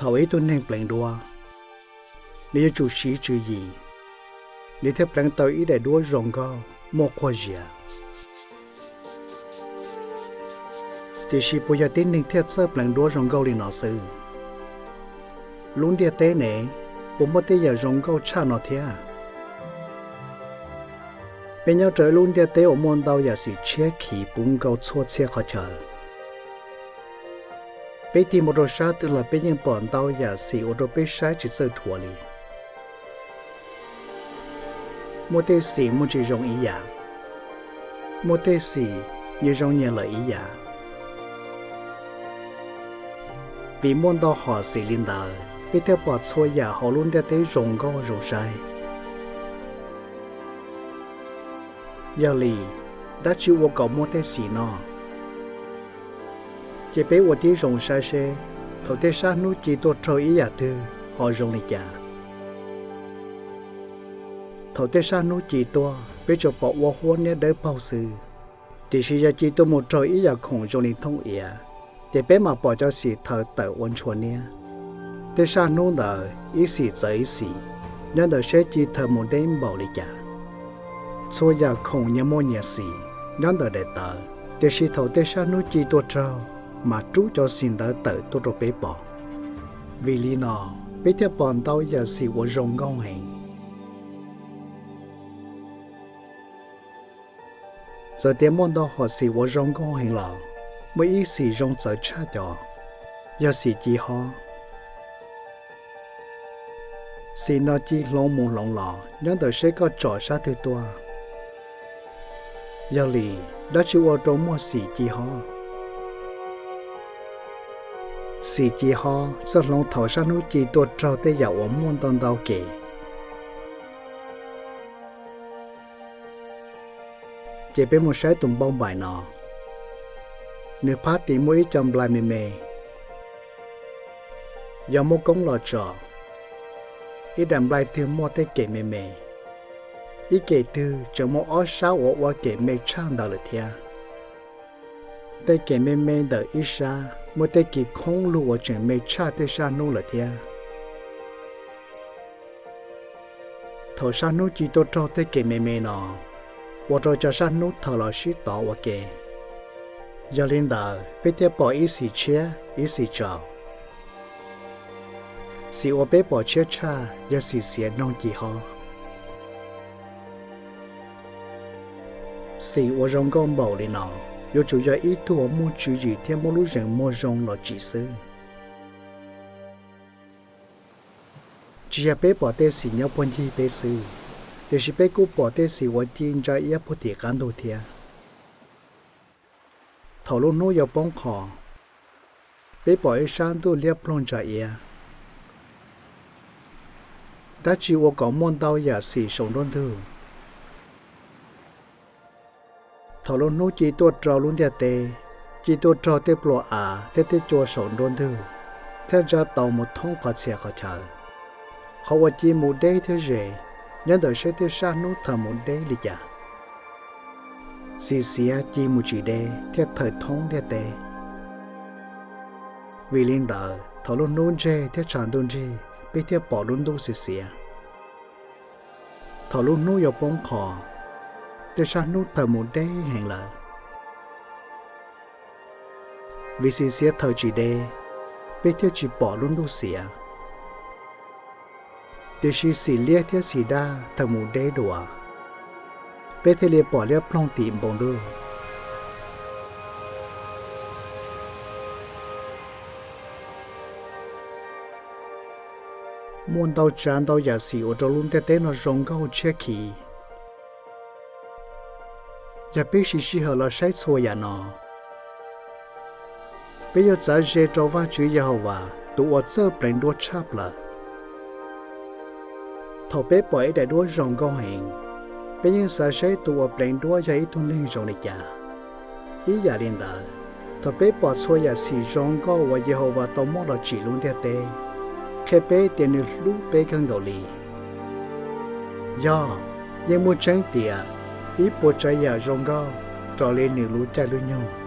Thaum ib tug neeg pleev duab, nws yuav tsum siv tswv yim, nws thiaj pleev tau ib daim duab zoo nkauj muaj quag zias. Tiam sis puas yog tib neeg thiaj txawj pleev duab zoo nkauj li no xwb? Lub ntiaj teb ne, puas muaj tej yam zoo nkauj tshaj no thiab? Peb nyob rau ib lub ntiaj teb uas muaj ntau yam xim tshiab khiv puv nkaus txhua txhia qhov chaw. Peb tig mus rau sab twg los peb yeej pom ntau yam xim ua rau peb saib tsis txawj dhuav li. Muaj tej xim muaj tsis zoo ib yam, muaj tej xim nyias zoo nyias lawm ib yam. Vim muaj ntau hom xim li ntawd, peb thiaj pom txhua yam hauv lub ntiaj teb zoo nkauj zoo saib. Yog li, dab tsi ua kom muaj tej xim no? Cia peb ua tib zoo saib seb, thaum tej sab hnub ci tuaj raug ib yam twg ho zoo li cas. Thaum tej sab hnub ci tuaj, peb tsuas pom ua huab niab dawb paug xwb, tiam sis yog ci tuaj mus raug ib yam khoom zoo li thooj iav, ces peb mam pom cov xim thaws tawm ua ntshua niab. Tej sab hnub ntawd ib xim txawv ib xim, nyob ntawm seb ci thaws mus deb npaum li cas. Txhua yam khoom nyias muaj nyias xim nyob ntawm daim tawv, tiam sis thaum tej sab hnub ci tuaj raug, mas rub cov xim ntawd tawm tuaj rau peb pom. Vim li no, peb thiaj pom ntau yam xim uas zoo nkauj heev. Txawm tias muaj ntau hom xim uas zoo nkauj heev los, muaj ib xim zoo txawv tshaj cov, yog xim ci hob. Xim no ci hloov mus hloov los nyob ntawm seb koj tsom sab twg tuaj. Yog li, dab tsi ua rau muaj xim ci hob? Xim ci hob txawj hloov thaum sab hnub ci tuaj raug tej yam uas muaj ntau ntau kem. Ces peb mus saib tus npauj npaim no. Nws phab tim muaj ib co nplai me me. Yog muaj koob los tso, ib daim nplai twg muaj tej kem me me, ib kem twg tseem muaj ob sab uas ua kem me tshaj ntawd lawm thiab. Tej kem me me ntawm ib sab muaj tej kis khoob lug uas tseem me tshaj tej sab hnub lawm thiab. Thaum sab hnub ci tuaj raug tej kem me me no, ua rau cov sab hnub thaws los sib tov ua ke. Yog li ntawd peb thiaj pom ib xim tshiab ib xim tsaus. Xim uas peb pom tshiab tshaj yog xim xiav noog ci hob. Xim uas zoo nkauj npaum li no, yuav tsum yog ib tug uas muaj tswv yim thiab muaj lub zeem muag zoo los tsim xwb. Tsis yog peb pom tej xim nyob puag ncig peb xwb, tiam sis peb kuj pom tej xim uas ci ntsa iab puag tim qab ntug thiab. Thaum lub hnub yuav poob qho, peb pom ib sab ntuj liab ploog ntsa iab. Dab tsi ua kom muaj ntau yam xim saum nruab ntug? Thaum lub hnub ci tuaj rau lub ntiaj teb, ci tuaj raug tej pluas av thiab tej cua saum nruab ntug, thiaj ntsa tau mus thoob qhov txhia qhov chaw. Qhov uas ci mus deb thiab ze, nyob ntawm seb tej sab hnub thaws mus deb li cas. Xim xiav ci mus tsis deb thiaj thaws thoob ntiaj teb. Vim li ntawd thaum lub hnub ntseg thiab tshav ntuj nrig, peb thiaj pom lub ntuj xiav xiav. Thaum lub hnub yuav poob qho, tej sab hnub thaws mus deb heev lawm. Vim xim xiav thaws tsis deb, peb thiaj tsis pom lub ntuj xiav. Tiam sis xim liab thiab xim daj thaws mus deb dua, peb thiaj li pom liab ploog tim npoo ntuj. Muaj ntau tsav ntau yam xim ua rau lub ntiaj teb no zoo nkauj tshiab khiv. Yog peb siv sij hawm los saib txhua yam no, peb yuav txav ze rau Vajtswv Yehauvas tus uas txawj pleev duab tshaj plaws. Thaum peb pom ib daim duab zoo nkauj heev, peb yeej xav saib tus uas pleev duab yog ib tug neeg zoo li cas. Ib yam li ntawd, thaum peb pom txhua yam xim zoo nkauj uas Yehauvas tau muab los tsim lub ntiaj teb, qhia peb tias nws hlub peb kawg nkaus li. Yog, yeej muaj tseeb tias ib puas tsav yam zoo nkauj raws li nws lub caij lub nyoog.